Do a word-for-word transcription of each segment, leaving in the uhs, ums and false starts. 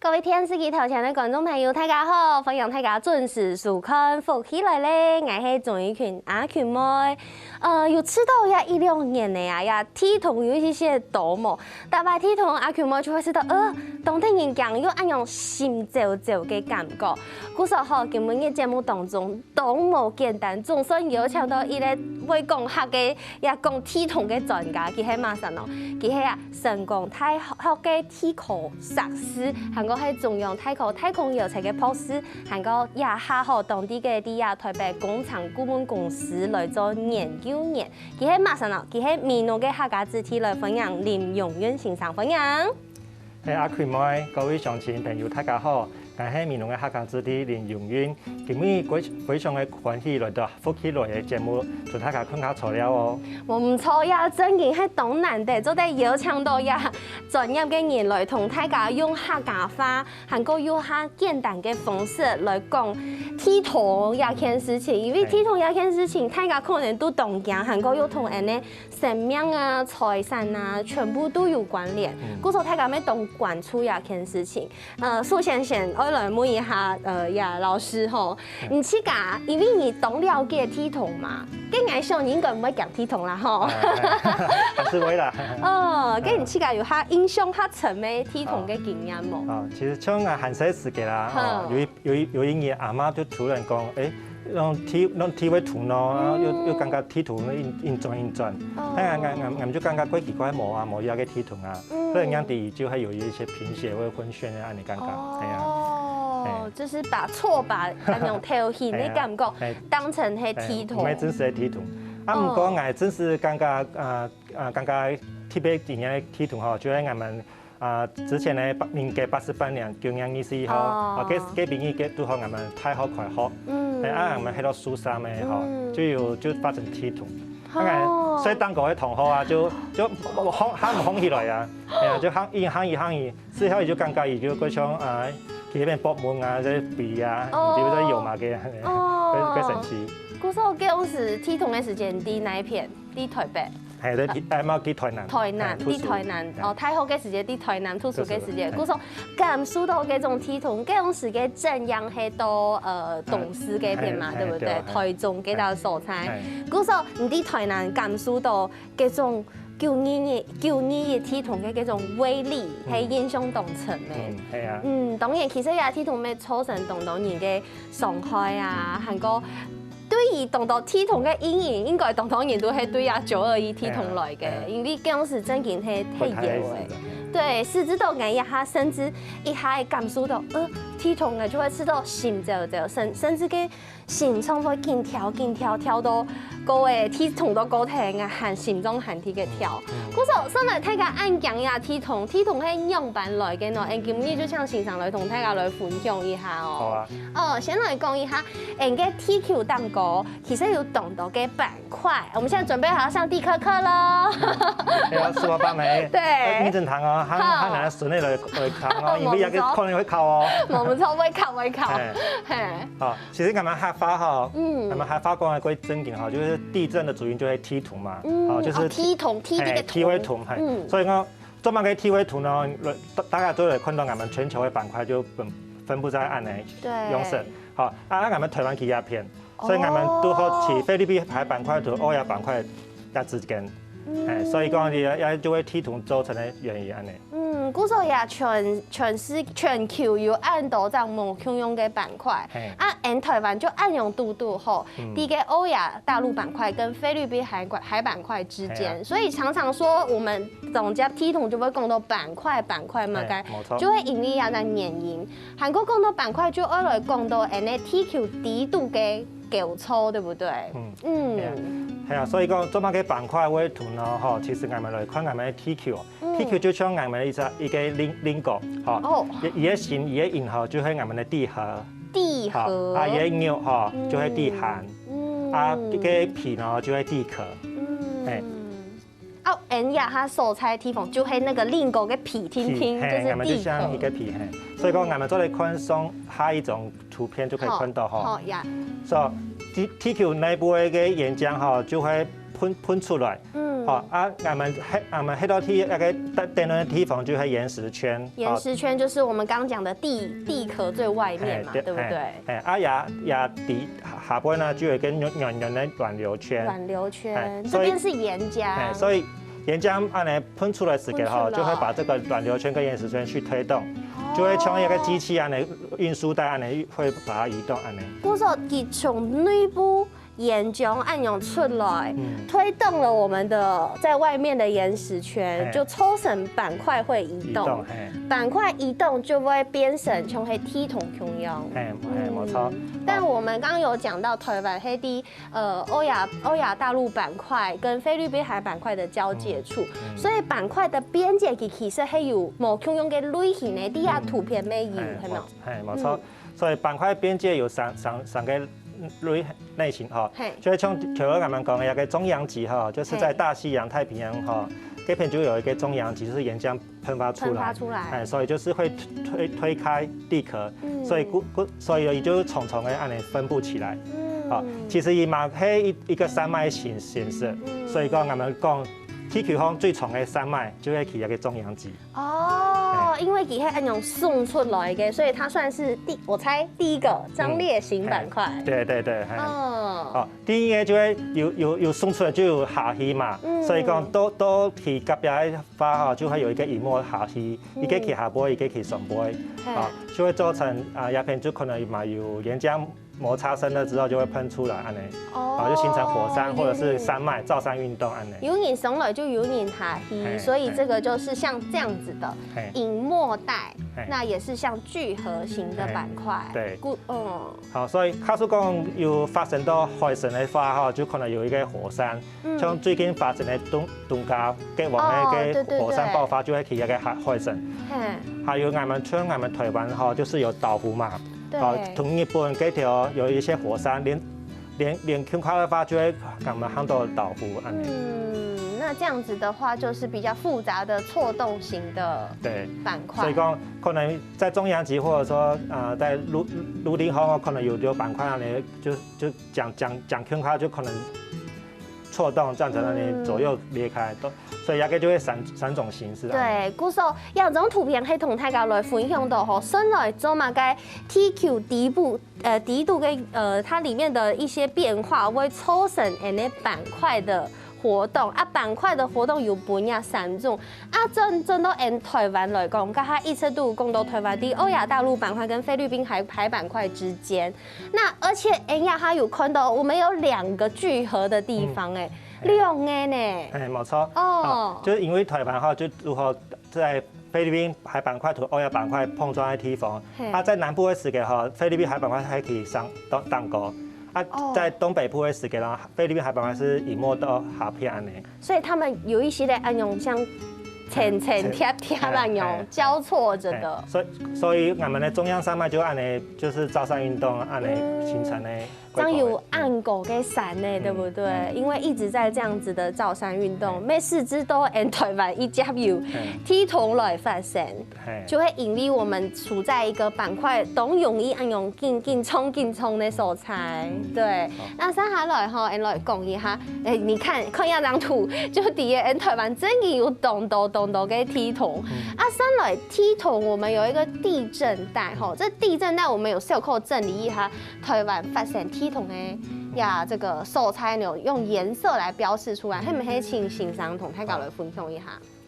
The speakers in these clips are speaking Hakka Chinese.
各位電視機頭前个觀眾朋友，大家好！歡迎大家準時收看《福氣來了》，𠊎係鍾怡群阿群妹。呃，有試著這一兩年个啊，這地動有一息息多無？逐擺地動阿群妹就會試著，呃，當得人驚又恁樣心焦焦个感覺。故所吼，今晡日節目當中，當無簡單，總算邀請著一個會講客个，也講地動个專家，佢係麼儕呢？佢係啊， 成功大學个地科碩士，還過係中央大學太空遙測个博士，還過這下吼當地个在這臺北工程顧問公司來做研究員。佢係麼儕呢？佢係美濃个客家子弟，來歡迎林永運先生，歡迎。係，阿群妹，各位鄉親朋友，大家好！ 𠊎係美濃个客家子弟林永運，今晡日非非常个歡喜來到《福氣來了》个節目，同大家共下坐尞哦。無毋著，這正經係當難得，做得邀請著這專業个人來同大家用客家話，還過用較簡單个方式來講地動這件事情。因為地動這件事情，大家可能都當驚，還過又同𠊎等个生命啊、財產啊，全部都有關聯。故所大家乜當關注這件事情。 呃，首先先愛來問一下，呃，葉老師吼，你自家，因為你當了解地動嘛，該𠊎想你應該毋會驚地動啦吼。還係會啦。哦，該你自家有較印象較深个地動个經驗無？啊，其實像𠊎還細時節啦，吼，有一有一有一日阿嬤就突然講，欸， 用地用地會動咯，然後又又感覺地動硬硬轉硬轉，哎呀，俺俺俺就感覺怪奇怪，無啊無這个地動啊，所以人家底就會有一些貧血或者昏眩的恁樣感覺，哎呀，哦，就是把錯把那種頭暈的感覺當成係地動，毋係真實个地動。啊，毋過𠊎真實感覺，呃呃，感覺特別今年个地動吼，就係俺們 啊，之前呢，八民國八十八年九月二十一號，啊，該該晡日該堵好俺們大學開學，嗯，啊，俺們去到宿舍咩，吼，就有就發生地動，啊，睡當高个同學啊，就就喊喊毋起來啊，哎呀，就喊一喊一喊一，最後就感覺佢就各種啊，去那邊發夢啊，在飛啊，就在有嘛个，哦，該該神奇。故所該時地動个時間在哪一片？在台北。 係，在台，哎，無，去台南。台南，在台南，哦，大學个時節在台南讀書个時節，故所感受到該種地動，該種時个震央係到呃東勢該片嘛，對不對？台中該條所在，故所你在台南感受到該種九二一九二一地動个該種威力，係印象當深个。嗯，係啊。嗯，當然，其實這地動乜造成當多人个傷害啊，還過 對於當多地動个陰影，應該當多人都係對啊九二一地動來个，因為該時正經係忒搖个。對，甚至到𠊎一下，甚至一下感受到，呃，地動个就會試到心焦焦，甚甚至个心臟會緊跳緊跳，跳到高个地動到高頭，𠊎還心臟還在該跳。故所，上來大家恁驚呀地動，地動係仰般來个呢？今日就請先生來同大家來分享一下哦。好啊。哦，先來講一下， 𠊎个地球頂高其實有當多个板塊，我們現在準備好要上地科課嘍。哎呀，是吧，八妹？對，認真聽哦，喊喊拿孫仔來來聽哦，因為這個可能會考哦。無毋著，會考會考。嘿，好，其實𠊎等客話哈，嗯，𠊎等客話講个最正經哈，就是地震的主因就係地動嘛，嗯，哦，就是地動，地地个地會動，嘿，所以講，做麼个地會動呢？大大家都有看到𠊎等全球的板塊就分分布在恁樣樣式。 好，啊，𠊎等臺灣佢這片，所以𠊎等堵好在菲律賓海板塊同歐亞板塊這之間，欸，所以講也也就會地動造成个原因恁樣。嗯，故所也全全世全球有恁多種無共樣个板塊，啊，𠊎等臺灣就恁樣堵堵好，在該歐亞大陸板塊跟菲律賓海板海板塊之間，所以常常說我們總結地動就會講到板塊板塊嘛，該就會因為這樣个原因。 還過講到板塊，就愛來講到𠊎等地球底肚个構造，對不對？嗯，係啊，所以講做麼个板塊會動呢？吼，其實𠊎等來看𠊎等个地球，地球就像𠊎等一隻一個菱菱角，吼，佢佢个心，佢个印吼就係𠊎等个地核，地核，啊，佢个肉吼就係地涵，啊，佢个皮呢就係地殼，欸。 哦，𠊎等這下所在地方就係那個菱角个皮，定定，就是地殼。𠊎等就像一個皮，嘿。所以講，𠊎等再來看上下一張圖片就可以看到吼。好呀。所以地地球內部个岩漿吼就會噴噴出來，嗯，哦，啊，𠊎等歇，𠊎等歇到地，該个等，等个地方就係岩石圈。岩石圈就是我们刚刚讲的地地壳最外面嘛，嘿，对不对？嘿，啊，也也底下背呢，就有一个圆圆圆的暖流圈。暖流圈，哎这边是岩浆，哎，所以岩浆按呢喷出来时候哈，喷出来就会把这个暖流圈跟岩石圈去推动，就会像一个机器按呢运输带按呢会把它移动按呢。故所佢从内部岩浆按样出来，嗯推动了我们的在外面的岩石圈，哎就抽成板块会移动，移动，嘿，板块移动就会变成像黑梯桶共样。嘿，嘿，没错。但我们刚刚有讲到台湾黑地，呃，欧亚欧亚大陆板块跟菲律宾海板块的交界处，嗯所以板块的边界其实还有某共样的类型的，底下图片没有，嘿，看到？嘿，没错。所以板块边界有三三三个类类型哈，嘿就像头先我们讲的那个中洋脊哈，就是在大西洋太平洋哈，这片就有一个中洋脊，就是岩浆喷发出来，喷发出来哎，所以就是会推推开地壳，嗯所以故故所以也就是重重的按呢分布起来。嗯啊，其实佢嘛係一一个山脉形形式，所以讲我们讲地球上最长的山脉就係佢个中洋脊。哦，因为佢係按样送出来的，所以它算是第我猜第一个张裂型板块。对对对，嘿。哦，哦，第一个就係有有有送出来就有下去嘛，嗯所以讲到到去隔壁个话哈，就会有一个岩膜下去，嗯一个去下背，一个去上背，嘿啊，就会造成啊，这片就可能嘛有岩浆摩擦生了之后就会喷出来按呢，哦啊，就形成火山或者是山脉造山运动按呢。有人上来就有人下去，嘿所以这个就是像这样子的嘿隐没带嘿，那也是像聚合型的板块。对故嗯好，所以假使讲有发生到海啸的话哈，就可能有一个火山，嗯像最近发生的东东加，个往哦那个对对火山对爆发就会起那个海海啸。嘿，还有我们像我们台湾哈，就是有岛湖嘛，对啊，同日本这条有一些火山，连连连空开的话，就会我们很多岛湖按呢。嗯，那这样子的话就是比较复杂的错动型的对，板块。所以讲可能在中洋脊或者说啊、呃在陆陆地上哦，可能有有板块按呢，就就讲讲讲空开就可能错动，这样子让你左右裂开，都所以大概就会三三种形式按呢。对，故所有种图片可以同大家来分享到吼，先来做么个地球底部，呃，底部个呃，它里面的一些变化会造成恁呢板块的活动啊，板块的活动有分呀三种啊，转转到俺台湾来讲，刚才一直都讲到台湾的欧亚大陆板块跟菲律宾海海板块之间，那而且俺呀还有看到我们有两个聚合的地方哎、两个呢。哎，没错。哦啊，就是因为台湾哈，就如何在菲律宾海板块同欧亚板块碰撞的地方嘿，啊，在南部的时候哈，菲律宾海板块还可以上当当高啊哦，在东北部的时候呢，菲律宾海板块是隐没到下片按呢。所以他们有一些的按用像层层贴贴那种哎交错着的哎。所以所以我们的中央山脉就按呢，就是造山运动按呢形成的。这样有暗狗跟山呢，对不对？因为一直在这样子的造山运动，每四支都 and 台湾一加油，嗯地动来发生，嘿，就会引力我们处在一个板块，都容易按用紧紧冲紧冲的所在。对，那接下来哈，俺来讲一下，哎，你看看一下张图，就底下俺台湾真的有咚咚咚咚个地动，啊，上来地动，我们有一个地震带哈，这地震带我们有小可整理一下，台湾发生地动的呀，这个所在呢，用颜色来标示出来，还没还请先生同大家来分享一下。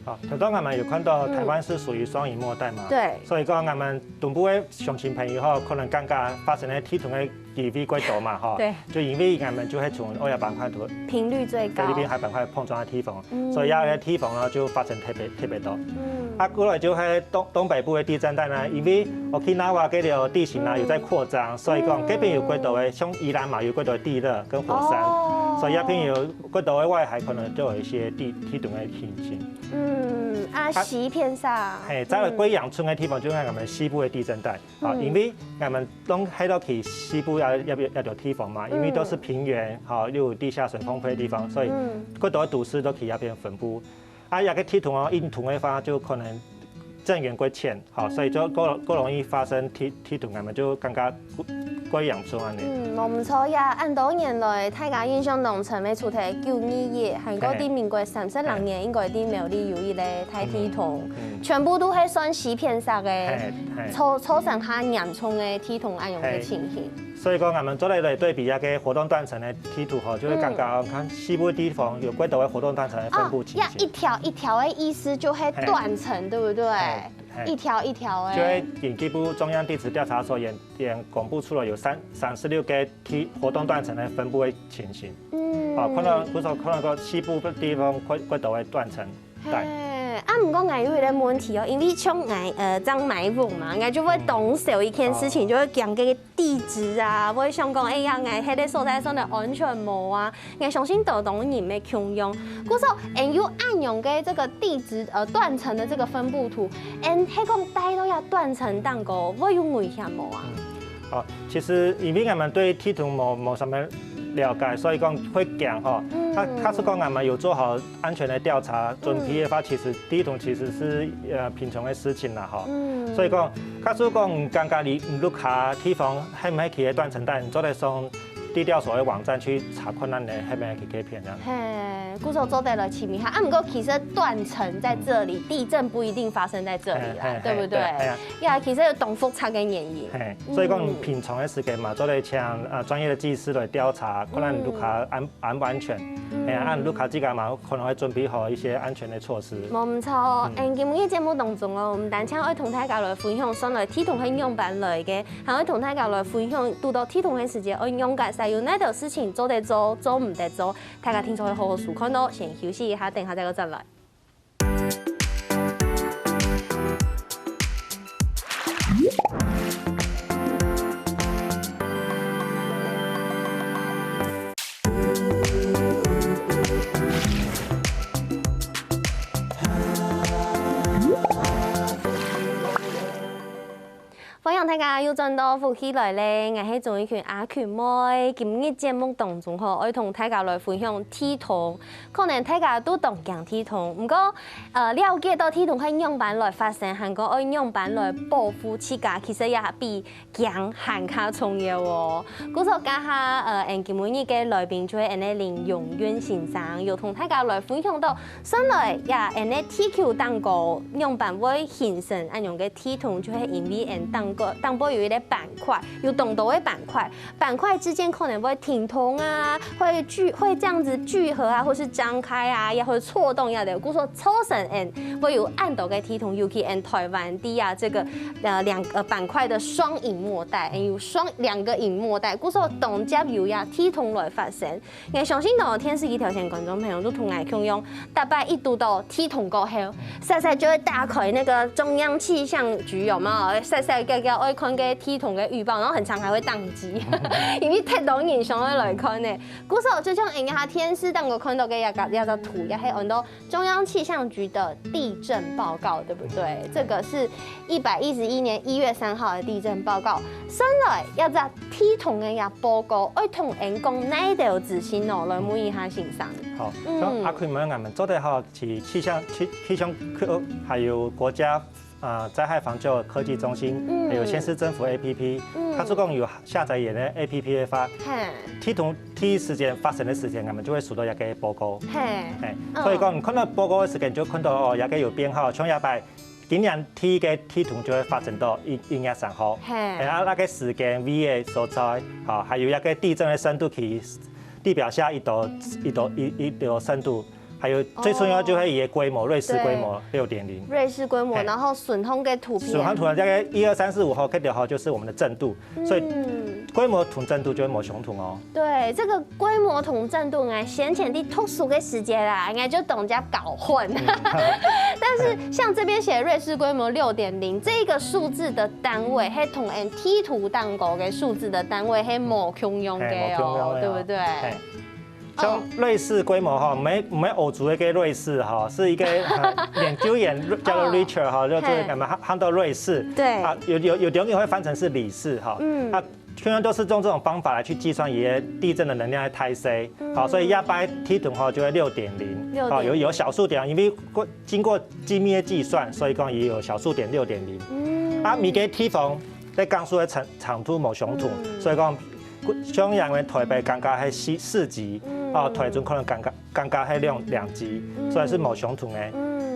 好，头先我们有看到台湾是属于双隐没带嘛，对所以讲我们东部的乡亲朋友吼，可能刚刚发生的地动的机会过多嘛吼，对，就因为我们就会从欧亚板块同频率最高菲律。宾海板块碰撞的地方，嗯所以那个地方呢就发生特别特别多。嗯啊，过来就系东东北部的地震带呢，因为 Okinawa 这个地形呢有在扩张，所以讲这边有过多的，像宜兰嘛有过多的地热跟火山，哦所以那边有过多的外海可能就有一些地地动的情形。嗯啊，西片上，嘿，再来过阳春的地方，就系我们西部的地震带啊，因为我们东海到去西部要要要有地方嘛，因为都是平原，哈，又有地下水丰沛的地方，所以嗯过多的都市都可以那边分布。啊，那个地图哦，印图的话，就可能震源過淺，吼，所以就過過容易發生地地動，恁樣就感覺過嚴重恁樣。嗯，無毋著呀，恁多年來，大家印象當深个，除忒九二一，還過在民國三十六年，應該在苗栗有一個大地動，全部都係算西片式个，造造成較嚴重个地動恁樣个情形。所以講，𠊎兜做得來對比該個活動斷層个地圖吼，就會感覺看西部地方有幾多个活動斷層个分布情形。一條一條个意思就係斷層，對不對？ 一條一條个。就係經濟部中央地質調查所研研公布出來有三三十六個地活動斷層个分布个情形。嗯，哦，看到不錯，看到个西部个地方，過過多个斷層帶。嘿，啊，毋過𠊎有一個問題哦，因為像𠊎呃，正買屋嘛，𠊎就會當愁一件事情，就會驚該個地質啊，會想講，哎呀，𠊎該個所在算得安全無啊？ 𠊎相信當多人乜共樣。故所，𠊎有恁樣个這個地質呃斷層的這個分布圖，𠊎係講戴到這斷層頂高，會有危險無啊？哦，其實因為𠊎兜對地動無無麼个了解，所以講會驚吼。假假使講𠊎兜有做好安全的調查準備的話，其實地動其實是呃平常的事情啦吼。所以講，假使講你感覺你屋下地方係毋係企在斷層帶，你做得上 地調所个網站去查看恁樣係毋係該片恁樣。嘿，故所做得來尋一下。啊，毋過其實斷層在這裡，地震不一定發生在這裡啦，對不對？呀，其實有當複雜个原因。嘿，所以講平常个時間嘛，做得請呃專業的技師來調查，看恁屋下安安不安全。哎呀，恁屋下自家嘛，可能會準備好一些安全的措施。無毋著，嗯，今日節目當中哦，毋單淨愛同大家來分享，算來地動係仰般來个， 還愛同大家來分享，堵到地動个時節，愛仰結煞，有哪兜事情做得做，做毋得做，大家定著愛好好思考哦。先休息一下，等下再過轉來。歡迎大家又轉到福氣來了，𠊎係鍾意群阿群妹。今日節目當中吼，愛同大家來分享地動。可能大家都當驚地動，毋過呃了解到地動係仰般來發生，還過愛仰般來保護自家，其實也比驚還較重要哦。故所這下呃，𠊎今晡日个來賓就係𠊎个林永遠先生，有同大家來分享到 算來呀，𠊎个地球頂高仰般會形成恁樣个地動，就係因為𠊎頂高頂部有一個板塊，有當多个板塊，板塊之間可能會停動啊，會聚會這樣子聚合啊，或是張開啊，也會錯動呀的，故所造成𠊎會有恁多个地動，尤其𠊎台灣地啊這個呃兩個板塊的雙隱沒帶，有雙兩個隱沒帶，故所當輒有呀地動來發生。 𠊎相信哦，電視機頭前觀眾朋友都同𠊎共樣，逐擺一堵到地動過後，煞煞就會打開那個中央氣象局，有沒有？煞煞叫叫愛看个地動个預報，然後很常還會當機，因為太多人想要來看呢。故所就像人家電視當中看到个那個那個圖，也係很多 中央氣象局的地震報告，對不對？這個是一百一十一年一月三號的地震報告。算來，這隻地動个這報告，愛同𠊎講哪兜資訊哦，來問一下先生。好，嗯。像阿坤問，𠊎兜做得吼，去氣象、氣、氣象科，還有國家，呃，災害防救科技中心，嗯。還有縣市政府A P P，嗯。佢總共有下載佢个A P P个話，嘿。地動 第一時間發生个時間，𠊎兜就會收到這個報告。嘿，嘿，嗯。所以講，你看到報告个時間，就看到哦，這個有編號，像這擺今年第一個地動就會發生到一一月三號。嘿。哎，啊，該個時間、位个所在，吼，還有這個地震个深度，去地表下一多一多一一多深度，還有最重要就係佢个規模，哦，芮氏規模六點零。芮氏規模，嘿。然後損傷个圖片。損傷圖片大概一二三四五號，看到吼，就是我們的震度。 所以嗯。規模同震度就會無相同哦。對，這個規模同震度，𠊎先前在讀書个時節啦，𠊎就當做搞混。嗯。但是像這邊寫芮氏規模六點零，這個數字的單位，係同𠊎地圖頂高个數字的單位係無共樣个哦，嘿，無共樣个哦。對不對？嘿。 像芮氏規模哈，毋係，毋係歐洲个芮氏哈，係一個，呃，研究員叫做Richter哈，就係𠊎兜喊到芮氏。對。啊，有有有的人會翻成是里氏哈。嗯。啊，通常都是用這種方法來去計算佢个地震的能量个大細。好，所以這擺地動吼就會六點零，好，有，有小數點，因為過，經過精密的計算，所以講佢有小數點六點零。嗯。啊，每個地方在降速的程，程度無相同，所以講，像因為台北剛剛係四，四級，哦，台中可能剛剛，剛剛係兩，兩級，所以是無相同的。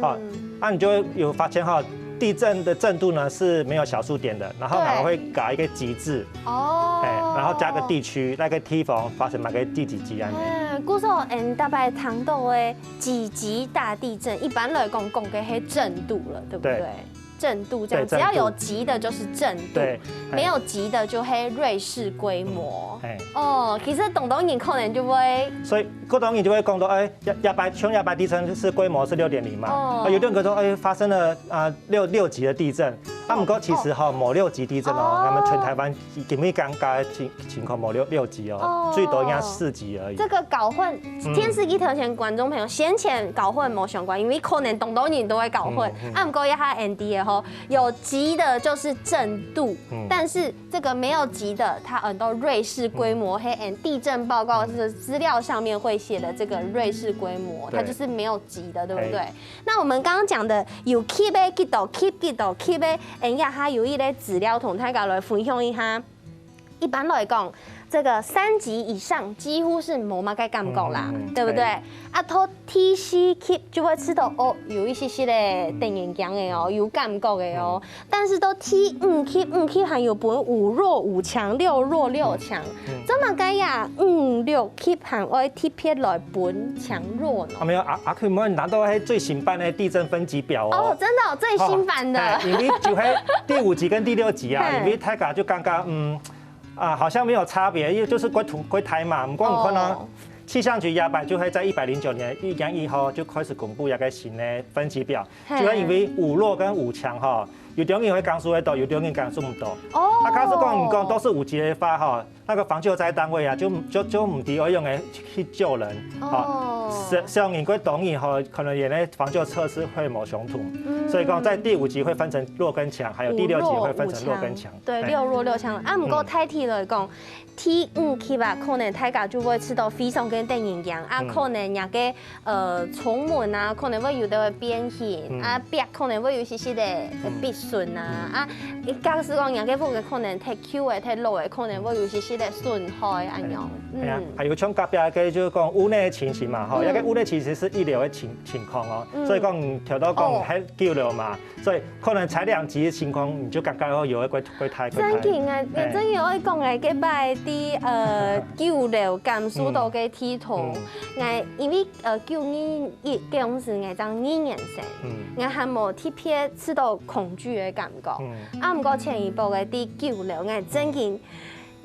哦，那你就會有發現哈，地震的震度呢是沒有小數點的，然後呢，對。會搞一個極值。 哦。哎，然後加個地區，那個地方發生麼个地幾級恁呢。嗯，故所，嗯，大概談到的幾級大地震，一般來講，講个係震度了，對不對？對。震度這樣，對，只要有級的就是震度，震度。對，哎。沒有級的就係芮氏規模。嗯，哎。哦，其實當多人可能就會，所以，當多人就會講到，哎，這，這擺，像這擺地震是規模是六點零嘛，哦。啊，有的人講說，哎，發生了，啊，六，六級的地震，啊，毋過其實吼，無六級地震哦，哦。咱們全台灣今晡日剛剛的情，情況無六，六級哦，哦。最多應該四級而已。這個搞混，嗯。電視機頭前觀眾朋友，先前搞混無相關，因為可能當多人都會搞混。嗯，嗯。啊，毋過這下Andy的吼，有級的就是震度，嗯。但是這個沒有級的，它很多芮氏規模，嗯。嘿，and地震報告是資料上面會寫的這個芮氏規模，對。它就是沒有級的，對不對？哎。 那我們剛剛講的有級个幾多級、幾多級个，嗯，這下有一個資料同大家來分享一下。一般來講，這個三級以上幾乎是無麼个感覺啦，嗯，嗯，嗯，對不對？哎。啊，到第四級就會知道，哦，有一些些个得人驚个哦，有感覺个哦。嗯。但是到第五級，五級還有分五弱五強、六弱六強，嗯。做麼个呀？五六級還愛特別來分強弱呢？啊，沒有，阿，阿Q，我們拿到係最新版的地震分級表哦。哦，真的哦，最新版的。哦，哎，因為就係第五級跟第六級啊，嘿。因為大家就剛剛，嗯，啊，好像沒有差別，因為就是歸土，歸台嘛，毋過你看哦，哦。氣象局這擺就會在一百零九年一月一號就開始公布一個新的分級表，嘿。就會因為五弱跟五強吼，有的人會降速會到，有的人降速毋到。哦。啊，假使講你講都是五級的話吼， 那個防救災單位啊，就，就，就毋知愛用个去救人。哦。像，像因為當時吼，可能佢个防救措施會無相同，嗯。所以講在第五級會分成弱跟強，還有第六級會分成弱跟強。五弱五強。對，哎。六弱六強。啊，毋過大體來講，第五級啊，可能大家就會知道非常个得人驚，啊，嗯。可能若个 呃，窗門啊，可能會有兜變形，嗯。啊，壁可能會有一些些个，嗯。必損啊，嗯。啊，假使講若个屋个可能忒舊个、忒老个，可能會有一些些个損害恁樣。哎呀，嗯。還有像隔壁个，就是講屋內的情形嘛，吼，嗯。該个屋內其實是一樓的情，情況哦，嗯。所以講，頭到講，哦。還九樓嘛， 所以可能才兩級的情況，你就感覺哦，有一个怪，怪胎，怪胎。真个啊，哎。真个愛講个，該擺在，呃，九樓感受到个地動，嗯。嗯。𠊎因為，呃，九二一該時𠊎正二年生，嗯。𠊎還無特別試到恐懼个感覺。嗯。啊，毋過前一擺个在九樓，𠊎真个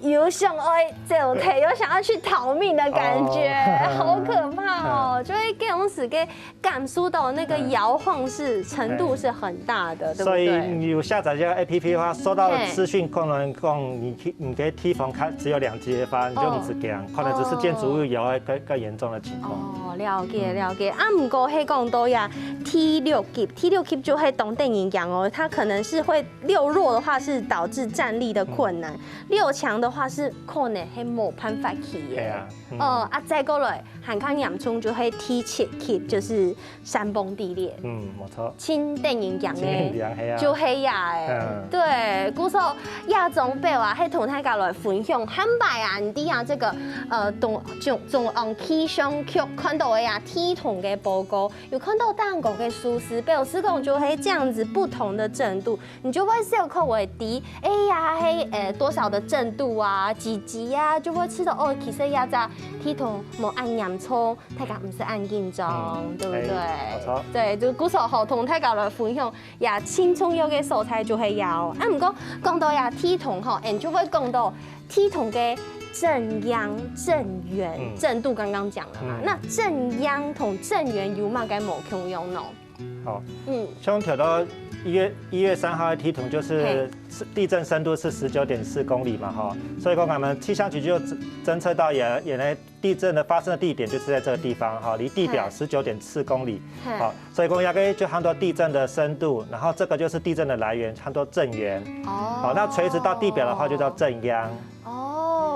有想愛走忒，有想要去逃命的感覺，哦。好可怕哦！嗯。就會該時个感受到那個搖晃是，嗯。程度是很大的，對不對？所以你有下載這個A P P的話，收到的資訊，嘿。可能講你去，你个地方看只有兩級的話，你就毋使驚，哦。可能只是建築物搖會更，更嚴重的情況。哦，了解，嗯。了解。啊，毋過係講到呀，第六級，第六級就係當得人驚哦，它可能是會，六弱的話是導致站立的困難，嗯。 六強的話是可能係無辦法去个。對啊，嗯。哦，啊，再過來，還較嚴重就係第七級，就是山崩地裂。嗯，沒錯。盡得人驚个，盡得人驚，係啊。就係呀，哎，嗯。對，故所這張表啊，係同大家來分享，下擺啊，你在啊這個，呃，中，中，中央氣象局看到个啊，地動个報告，有看到當多个數字，表示講就係這樣子不同的震度， 你就會小可會知，哎呀，係，呃，多少的震度啊，幾級啊，就會知道，哦，其實這隻地動無恁嚴重，大家毋使恁緊張，嗯，對不對？哎，沒錯。對，就故所吼，同大家來分享，也盡重要个所在就係這哦。啊，毋過講到這地動吼，俺就會講到地動个震央、震源，嗯。震度剛剛講了嘛，嗯。那震央同震源有麼个無共樣呢？ 好，嗯。像頭到一月，一月三號的地動就是，嘿。是地震深度是十九點四公里嘛，哈，所以講，咱們氣象局就偵，偵測到也，原來地震的發生的地點就是在這個地方，哈，離地表，嘿。十九點四公里，嘿。好，所以講，這個就喊做地震的深度，然後這個就是地震的來源，喊做震源。哦。好，那垂直到地表的話，就叫震央。哦。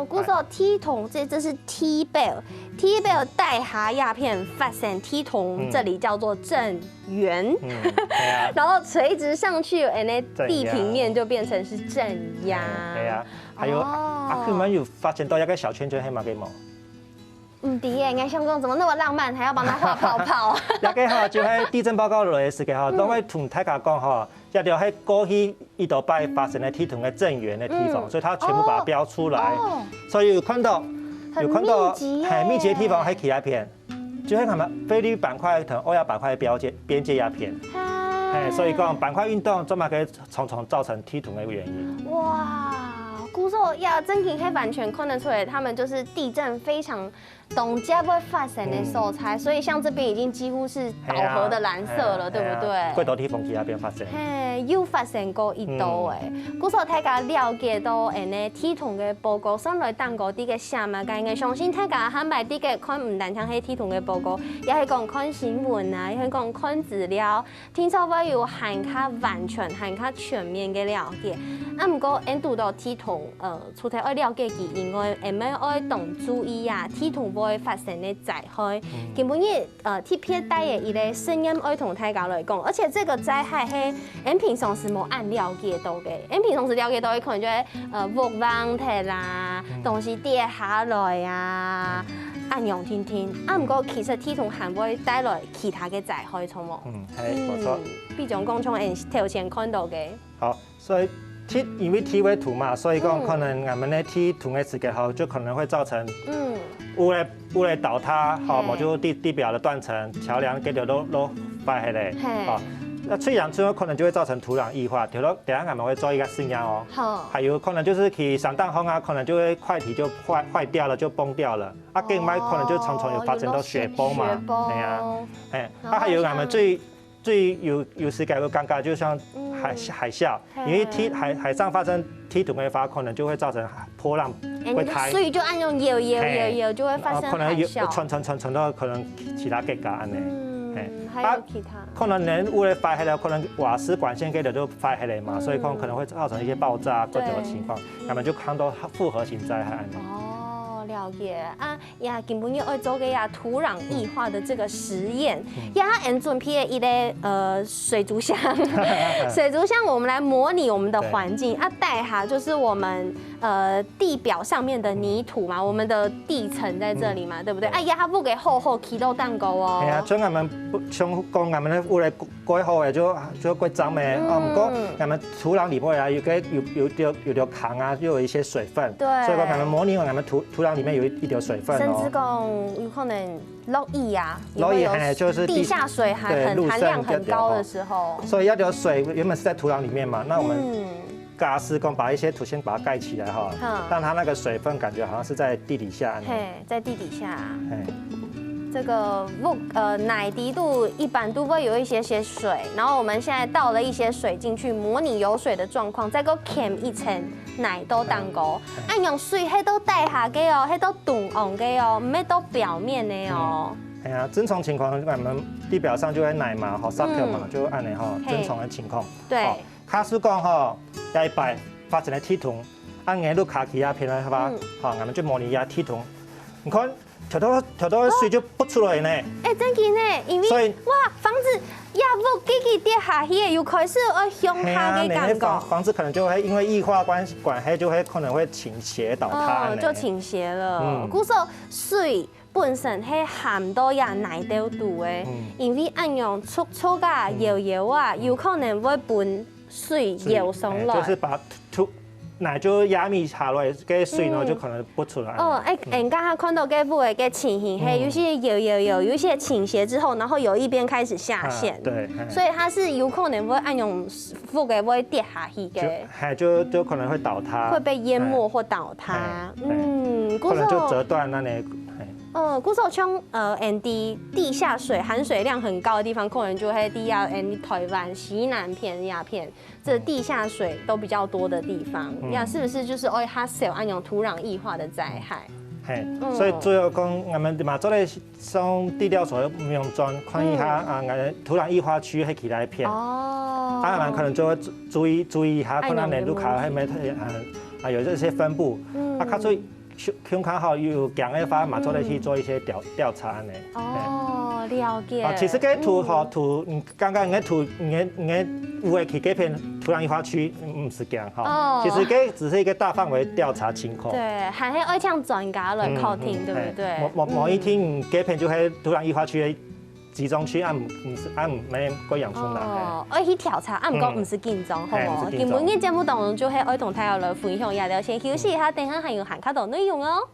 故所地動，這這是地表，地表底下這片發生地動，嗯這裡叫做震源。嗯，對啊，然後垂直上去，哎，那地平面就變成是震壓。對啊，還有哦啊，佢們有發現到一個小圈圈，係麼个無？嗯，對耶，應該想講怎麼那麼浪漫，還要幫他畫泡泡。這個哈，就係地震報告來个時間哈，都會同大家講哈，這條係過去一多擺發生个地動个震源个地方，嗯所以佢全部把它標出來。哦，所以有看到，很有看到密集耶很密集的地方係哪一片，就係佢等菲律賓板塊同歐亞板塊个邊界邊界一片。啊哎，所以講板塊運動，這麼个常常造成地動个原因。哇，故所呀，真的可以完全看得出來，他們就是地震非常當下會發生的所在，所以像這邊已經幾乎是飽和的藍色了，係啊對不對？係啊，過多地方去那邊發生。嘿，有發生過一度誒。故所大家了解到，誒呢，地動个報告，上來當高啲个寫嘛，該應該相信大家還買啲个看，毋單淨係地動个報告，也係講看新聞啊，也係講看資料，聽說會有還較完全、還較全面个了解。啊，毋過，𫣆堵到地動，呃，除了愛了解佢以外，𫣆乜愛當注意啊，地動會發生个災害。今晡日，呃，特別帶个一個實驗愛同大家來講，而且這個災害係𫣆平常時無恁了解到个，𫣆平常時了解到个可能就係，呃，屋崩忒啦，東西跌下來啊，恁樣定定。啊，毋過其實地動還會帶來其他个災害，著無？嗯，係，無錯。嗯，比如講像𫣆頭先看到个，好，所以地，因為地會動嘛，所以講嗯可能𠊎等个地動个時間吼，就可能會造成嗯，屋个屋个倒塌，吼，嘿無就地地表个斷層、橋樑該兜都都壞忒咧，嘿吼。那雖然最後可能就會造成土壤異化，等下等下𠊎等會做一個實驗哦。好，還有可能就係去山頂項啊，可能就會塊體就壞壞掉了，就崩掉了。啊，更慢可能就常常有發生到雪崩嘛，哦，有落雪崩係啊，係。然後啊，還有𠊎等像最最有有時間會尷尬，就像嗯海海嘯，嘿因為地海海上發生地動的話，可能就會造成波浪哎，會開。水就恁樣搖搖搖搖，就會發生啊，可能有海嘯。傳傳傳傳到可能其他國家恁樣。嗯嘿，還有其他。可能連屋个壞忒了，可能瓦斯管線該兜都壞忒了嘛，嗯所以可能可能會造成一些爆炸各種的情況，嗯那麼就看到複合型災害恁樣。哦，了解啊，呀，今晡日愛做个呀，土壤異化的這個實驗，嗯呀，𫣆準備了一個呃水族箱，水族箱，我們來模擬我們的環境啊，底下就是我們呃地表上面的泥土嘛，我們的地層在這裡嘛，對不對？啊，呀，佢屋个好好起到蛋糕哦。係啊，所以𠊎等不像講𠊎等个屋个蓋好个就就蓋髒个，啊，毋過𠊎等土壤裡背啊有個有有條有條坑啊，又有一些水分，對所以講𠊎等模擬𠊎等土土壤裡面有一一條水分甚至哦。講有可能落雨啊，落雨也會有嘿就是地地下水含對很含量很高的時候，所以那條水原本是在土壤裡面嘛，那我們嗯，假設講把一些土先把它蓋起來哈，嗯讓它那個水分感覺好像是在地底下。嘿，在地底下。哎，這個屋呃泥底肚一般都會有一些些水，然後我們現在倒了一些水進去，模擬有水的狀況，再過填一層泥到蛋糕，恁樣水係到底下个哦，係到中央个哦，毋係到表面个哦。哎呀，正常情況，𠊎等地表上就會泥嘛，吼，石頭嘛，嗯就恁樣吼，嘿正常的情況。對好，假使講吼，這一擺發生了地動，恁樣你屋下去啊，平常係吧嗯？好，𠊎等就模擬啊地動。你看，頭頭頭頭水就浮出來呢，哎，真个呢，因為所以哇，房子呀，屋自己跌下去，又開始愛向下个感覺嘿啊，你那房。房子可能就會因為異化關係，關係就會可能會傾斜倒塌哦，呢。就傾斜了。嗯故所水本身係含到呀泥兜肚个，嗯因為恁樣搓搓啊、嗯搖搖啊，有可能會分水搖上來。哎，就是把土泥就壓密下來，該水呢嗯就可能浮出來。哦，哎，哎，你剛剛看到該屋个該情形，嘿，嗯有些搖搖搖，有些傾斜之後，然後有一邊開始下陷，啊對，哎所以它是有可能會恁樣屋个會跌下去就个，哎就就可能會倒塌，會被淹沒或倒塌。哎哎嗯，可能就故所折斷那裡，哎嗯，故所像呃，and地下水含水量很高的地方，可能就會在呀，and台灣西南片那片，這地下水都比較多的地方，嗯呀，是不是就是會較少恁樣土壤異化的災害？嘿，嗯所以主要講，我們嘛做得上地調所用轉看一下啊，𠊎土壤異化區係幾大片，哦，啊，𠊎可能就會注注意注意一下，哎看到哪路卡還沒啊啊有這些分布，啊，看出胸，胸坎好有，有驚个話，嘛做得去做一些調，調查恁呢。哦，了解。啊，其實該土吼，嗯。土，你剛剛你个土，你个，你个屋个起該片土壤異化區，嗯，毋使驚吼。哦。其實該只是一個大範圍調查情況。對，還係愛請專家來確定，嗯，嗯，對不對？嘿，某，某，某一天，嗯。你該片就係土壤異化區个 集中區，啊，毋，毋使，啊，毋免過陽春啦，哦，愛去調查，啊，毋過毋使緊張，嗯。好無？嘿，毋使緊張。今晡日節目當中就係愛同大家來分享這條線，休息一下，等下還有還較多內容哦。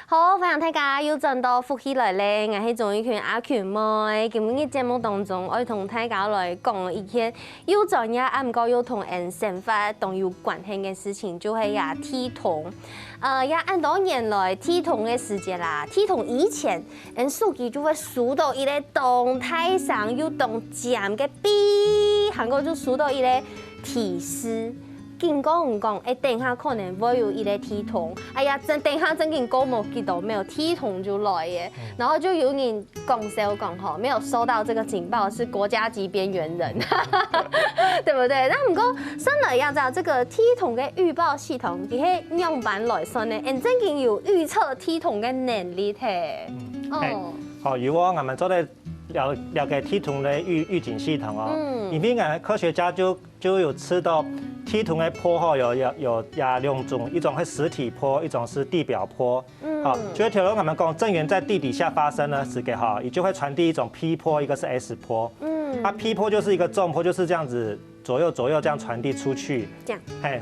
好，歡迎大家又轉到福氣來了，𠊎係鍾玉群阿群妹。今晡日節目當中，愛同大家來講一件又專業，啊，毋過又同𠊎生活當有關係个事情，就係這地動。呃，這恁多年來，地動个時節啦，地動以前，𠊎手機就會收到一個當大聲又當尖个嗶，還過就收到一個提示。 警告你講，欸，等下可能會有一個地動，哎呀，真，等下正經過無幾多秒，地動就來耶。嗯。然後就有人講笑講吼，沒有收到這個警報是國家級邊緣人，對不對？那毋過，算來也知道這個地動个預報系統，佢係仰般來算呢？𠊎正經有預測地動个能力嘿。嗯，哦。嘿，好，有哦，𠊎兜做得了，了解地動个預，預警系統哦。嗯。因為𠊎科學家就 就有知道地動个坡吼，有，有，有這兩種，一種係實體坡，一種是地表坡。嗯。好，就係頭先𠊎兜講，震源在地底下發生个時節吼，佢就會傳遞一種P坡，一個是S坡。嗯。啊，P坡就是一個縱坡，就是這樣子左右左右這樣傳遞出去。這樣。嘿，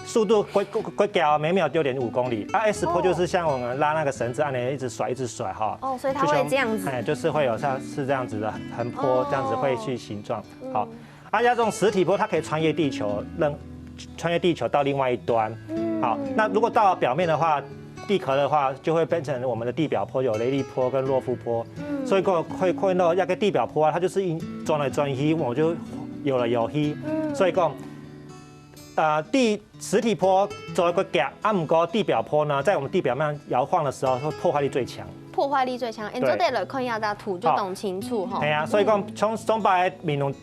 速度會，會，會較，每秒六點五公里。啊，S坡就是像我們拉那個繩子恁樣一直甩，一直甩哈。哦，所以它會這樣子。就像，哎，就是會有像是這樣子的橫坡，哦。這樣子會去形狀。好，嗯。 啊，這種實體坡它可以穿越地球，任，穿越地球到另外一端。嗯。好，那如果到了表面的話，地殼的話，就會變成我們的地表坡，有雷利坡跟洛夫坡。嗯。所以講會看到那個地表坡啊，它就是一轉來轉去，我就游來游去。嗯。所以講，呃，地，實體坡走得較遽，啊，毋過地表坡呢，在我們地表面搖晃的時候，會破壞力最強。破壞力最強，欸，對。做得來看一下這圖，就懂清楚吼。好。嘿啊，所以講，嗯。從上擺美濃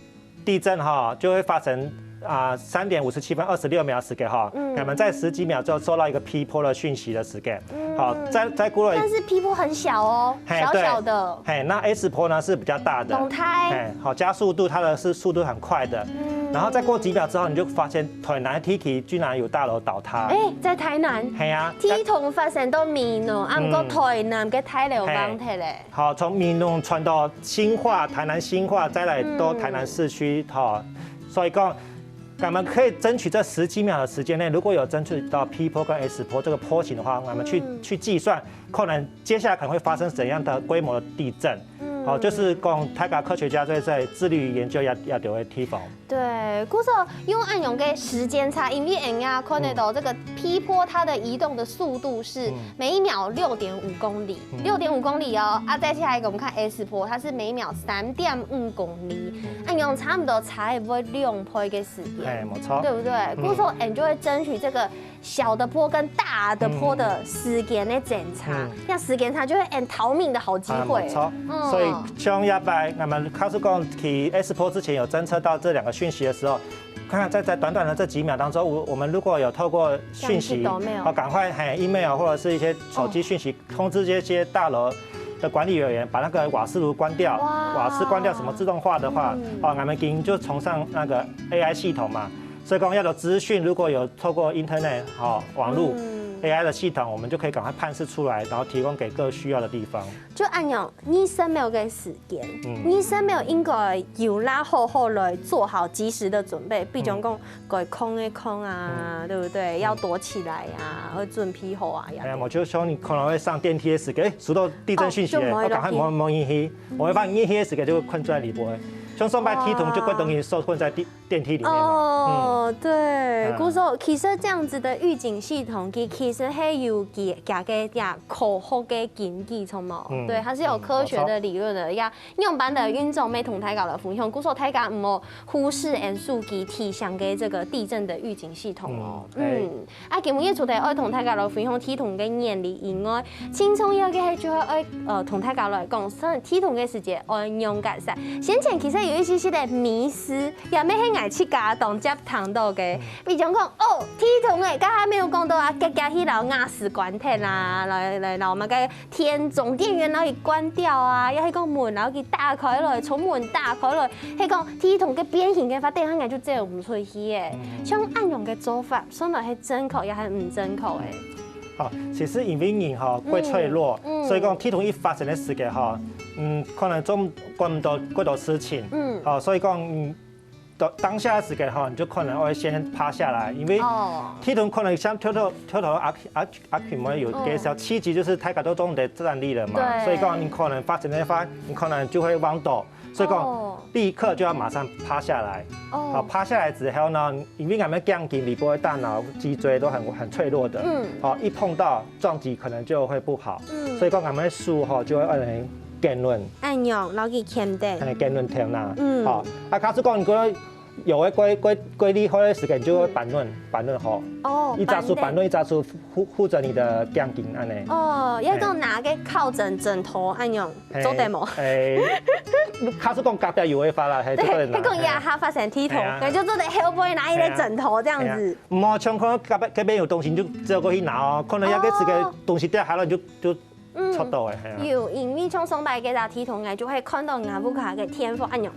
地震哈，就會發生，啊，三點五十七分二十六秒時間哈，嗯。我們在十幾秒就收到一個P坡的訊息的時間。嗯。好，再，再過了，但是P坡很小哦，嘿，小小的。對。嘿，那S坡呢是比較大的。當大。嘿，好，加速度，它的是速度很快的。嗯。然後再過幾秒之後，你就發現台南地區居然有大樓倒塌。欸，在台南？嘿啊。地動發生到美濃，啊，毋過，嗯。台南个大樓，嘿。崩忒咧。 好，從美濃傳到新化，台南新化，再來到台南市區，嗯。吼。所以講，我們可以爭取這十幾秒的時間內，如果有爭取到P坡跟S坡這個坡形的話，我們去，嗯。去計算，可能接下來可能會發生怎樣的規模的地震。嗯。好，就是講大家科學家在，在致力於研究這，這兜个地方。 對，故所用恁樣个時間差，因為𠊎兜看得到這個P坡它的移動的速度是每秒六點五公里，嗯。六點五公里哦，啊，再下一個我們看S坡，它是每秒三點五公里，嗯。恁樣差不多差會兩倍个時間，哎，沒錯。對不對？嗯。故所𠊎兜就會爭取這個 小的坡跟大的坡的時間个精差，嗯。嗯。那時間差就係𠊎逃命的好機會。啊，沒錯。嗯。所以像這擺，𠊎兜假使講去S坡之前有偵測到這兩個訊息的時候，看看在，在短短的這幾秒當中，我，我們如果有透過訊息，這樣去懂沒有？好，趕快，嘿，email或者是一些手機訊息，哦。通知這些大樓的管理人員，把那個瓦斯爐關掉，哇。瓦斯關掉，什麼自動化的話，嗯。哦，𠊎兜已經就崇尚那個A I系統嘛。 所以講，這兜資訊如果有透過internet，吼，網路，嗯。A I的系統，我們就可以趕快辨識出來，然後提供給各需要的地方。就恁樣，二十秒个時間，嗯。二十秒應該有啦，好好來做好及時的準備，比如講，嗯。該囥个囥啊，嗯。對不對？要躲起來啊，嗯。要準備好啊，哎呀，𠊎就想你可能會上電梯的時間，欸，收到地震訊息，哦，就無了。我趕快摸，摸進去，嗯。𠊎會發現入去个時間就會困在裡背。像上擺地動就會等於受困在電電梯裡面嘛。哦，對，嗯。故所其實這樣子的預警系統，佢其實係有佢佢个科學个根據，著無？嗯。對，它是有科學的理論的，嗯，沒錯。 仰般个運作，愛同大家來分享。故所大家毋好忽視𠊎等手機提醒个這個地震的預警系統哦。嗯，嗯，啊，今日除了愛同大家來分享地動个原理以外，盡重要个係就係愛，呃，同大家來講，地動个時節愛仰結煞。先前其實有一些些个迷思，也乜係𠊎自家當接聽到个。嗯。比如講，哦，地動欸，剛才沒有講到啊，遽遽去摎瓦斯關忒啊，來，來，摎麼个 電，總電源摎佢關掉啊，也係講門摎佢打開來，窗門打開來，係講地動个變形个話，等下𠊎就走毋出去欸。嗯。像恁樣个做法，算來係正確也係毋正確欸？好，其實因為人吼，過脆弱，嗯，嗯。所以講地動一發生个時間吼，嗯，可能做管毋到過多事情，嗯。好，所以講，嗯， 當，當下个時間吼，你就可能會先趴下來，因為，哦，地動可能像跳到，跳到阿阿阿群嘛，有介紹，哦，七級就是大家都總得站立了嘛，對。所以講你可能發生个話，你可能就會彎倒，所以講，哦，立刻就要馬上趴下來。哦。好，趴下來之後呢，因為𠊎等个頸根裡背个大腦、脊椎都很，很脆弱的，嗯。好，一碰到撞擊可能就會不好，嗯。所以講𠊎等个手吼就會按呢 緊抡。恁樣，摎佢牽等。欸，緊抡頭啦。嗯。好，啊，假使講你覺得有个過，過，過厲害个時間，就會扳抡，嗯，扳抡吼。哦，一隻手扳抡，扳等。一隻手護，護著你个頸根恁呢。哦，也講拿个靠枕，枕頭恁樣，嘿。做得無？欸，假使講隔壁有个話啦，嘿，對，就做得拿。係講這下發生地動，嘿啊。那就做得後背拿一個枕頭這樣子。嘿啊。嘿啊。毋好像可能隔壁，隔壁有東西，你就走過去拿哦。可能該個時間，哦，東西跌下來，你就，就 嗯，戳到个，係啊。有，因為像上擺該隻地動，𠊎就會看到𠊎屋下个電火恁樣。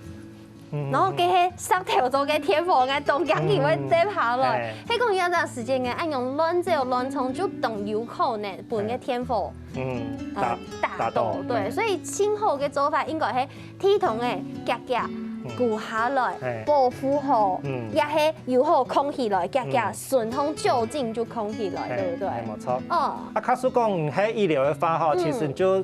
嗯。然後該係石頭做个電火，𠊎當驚佢會跌下來。嗯。係。係講有一段時間，𠊎恁樣亂走亂衝，就當有可能分該電火，嗯。呃，打，打到，打到，對，嗯。所以盡好个做法應該係 地動欸，遽遽，嗯。跍下來，嘿。保護好，嗯。也係有好囥起來，遽遽，嗯。順風就近就囥起來，嘿，對不對？嘿，沒錯。哦。啊，假使講你係一樓个話吼，嗯。其實你就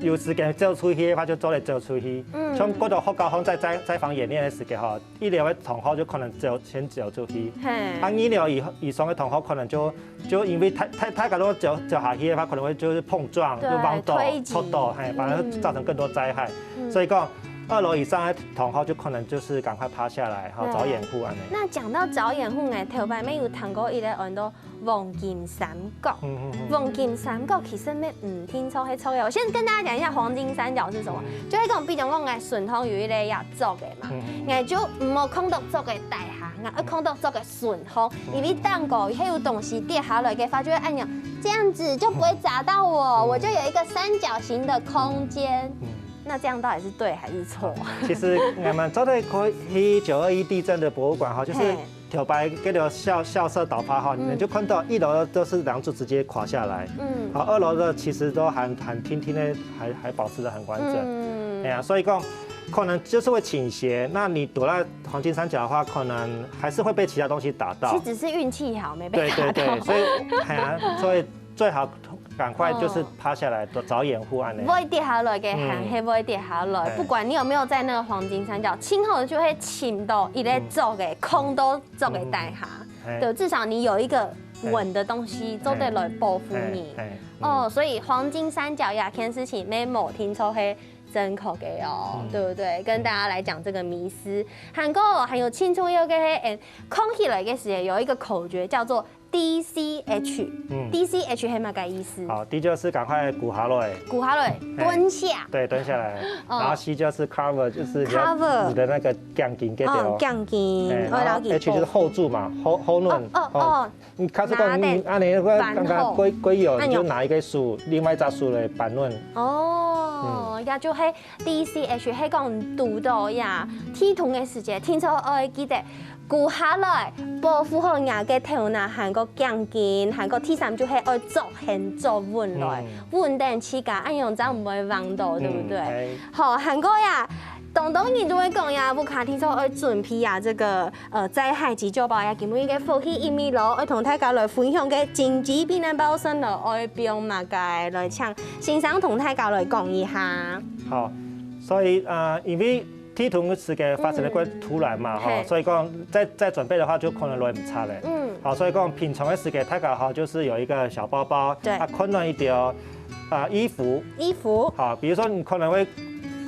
有時間走出去个話，就做得走出去。嗯。像過到學校項在，在，在防演練个時間吼，一樓个同學就可能走，先走出去。嘿。啊，二樓以，以上个同學可能就 就因為大，大，大家都走，走下去个話，可能會就是碰撞，對，就彎倒、推擠。戳到，嘿，反而造成更多災害。嗯。嗯。所以講，二樓以上个同學就可能就是趕快趴下來，哈，對。找掩護恁呢。那講到找掩護呢，頭擺乜有聽過一個安到黃金三角。嗯，嗯，嗯。黃金三角其實乜毋定著係著个。我先跟大家講一下黃金三角是什麼，嗯。就係講，比如講，𠊎順風有一個愛著个嘛，嗯，嗯，嗯。𠊎就毋好囥到著个底下，𠊎愛囥到著个 順風，因為頂高還有東西跌下來个話，就會恁樣，這樣子就不會砸到我，嗯。我就有一個三角形的空間。嗯。那這樣到底是對還是錯？其實我們做得可以去九二一地震的博物館哈，就是嘿。頭擺該條校，校舍倒塌哈，嗯。你們就看到一樓都是樑柱直接垮下來，嗯。好，二樓的其實都還，還挺挺的，還，還保持得很完整。嗯。哎呀，所以講，可能就是會傾斜，那你躲在 黃金三角的話，可能還是會被其他東西打到。其實只是運氣好，沒被打到。對，對，對，所以，哎呀，所以最好趕快就是趴下來，哦。找掩護恁呢。會跌下來个，嗯。還係會跌下來，哎。不管你有沒有在那個黃金三角，盡好就會尋到一個著个，嗯。空都著个底下。嗯。哎。對，至少你有一個穩的東西，哎。做得來保護你。哎，哎，嗯。哦，所以黃金三角這件事情，乜無定著係 真可愛哦，嗯。對不對？跟大家來講這個迷思。還過還有盡重要个係，欸，囥起來个時候有一個口訣叫做D C H。嗯。D C H係麼个意思？好，D就是趕快跍下來。跍下來，嘿。蹲下。對，蹲下來。哦。然後C就是cover，就是你要，cover。你的那個頸根，對哦。哦，頸根，哎，然後我來給H就是hold住嘛，hold，hold on。哦，哦，哦。哦。 你假使講，拿等，你恁呢，我感覺過，過有，你就拿一個手，另外一隻手來扳穩。哦，嗯。也就係D C H，係講堵到呀，地動个時節，定著愛記得跍下來，保護好若个頭那，還過頸根，還過第三就係愛坐，先坐穩來，嗯。穩等自家，恁樣正毋會橫倒，對不對？嗯，哎。好，還過呀，當多人都會講呀，屋下定著愛準備呀，這個 呃，災害急救包呀，今晡日个福氣一米咯，愛同大家來分享个緊急避難包，先來愛放麼个，來請先生同大家來講一下。好，所以，呃，因為地動个時間發生个過突然嘛，吼，嘿所以講再再準備个話，就可能來毋掣咧。嗯好，所以講平常个時間，大家吼就是有一個小包包，對啊，困難一點哦，啊，衣服，衣服，好，比如說你可能會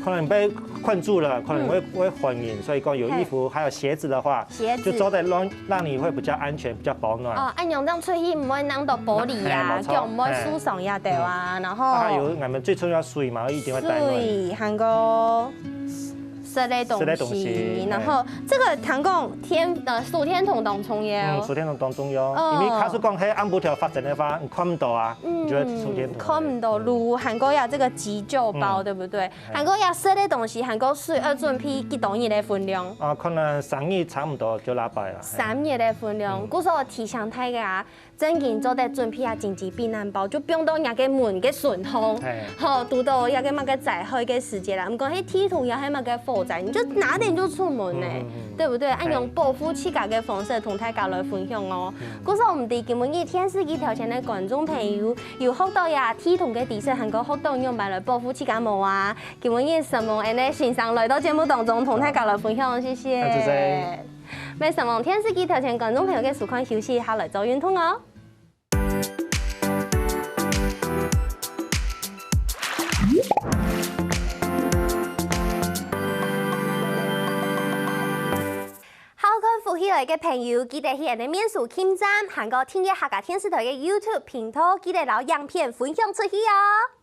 可能被困住了，可能會會昏暈，所以講有衣服還有鞋子的話，鞋子就做得讓讓你會比較安全，比較保暖。哦，恁樣正出去毋會挵到玻璃啊，嘿無錯腳毋會受傷也對啊，然後啊，還有我們最重要水嘛，一定會帶暖。水，還有食个東西，食个東西然後這個聽講天呃手電筒當重要嗯，，手電筒當重要，哦因為假使講係暗晡頭發生个話，你看毋到啊，你就會手電筒。看毋到路，還過有這個急救包，嗯對不對？還過有食个東西，還過水，要準備幾多日个分量？啊，可能三日差不多就拉白了。三日个分量，故所提醒大家啊，正經做得準備下緊急避難包，就放到若个門个脣項。嘿，吼，堵到若个麼个災害个時節啦，毋管係地動也係麼个火災，你就拿點就出門呢，嗯嗯嗯對不對？嘿用保護自家个方式同大家來分享哦。故所毋知今晡日電視機頭前个觀眾朋友有學到呀地動个知識，還過學到仰般來保護自家無啊？今晡日承蒙𠊎等先生來到節目當中同大家來分享，謝謝。多謝。也承蒙電視機頭前觀眾朋友个收看，休息一下來做運動哦。好看福氣來个朋友，記得去𠊎等个面書網站，還過訂閱客家電視台个YouTube頻道，記得摎影片分享出去哦。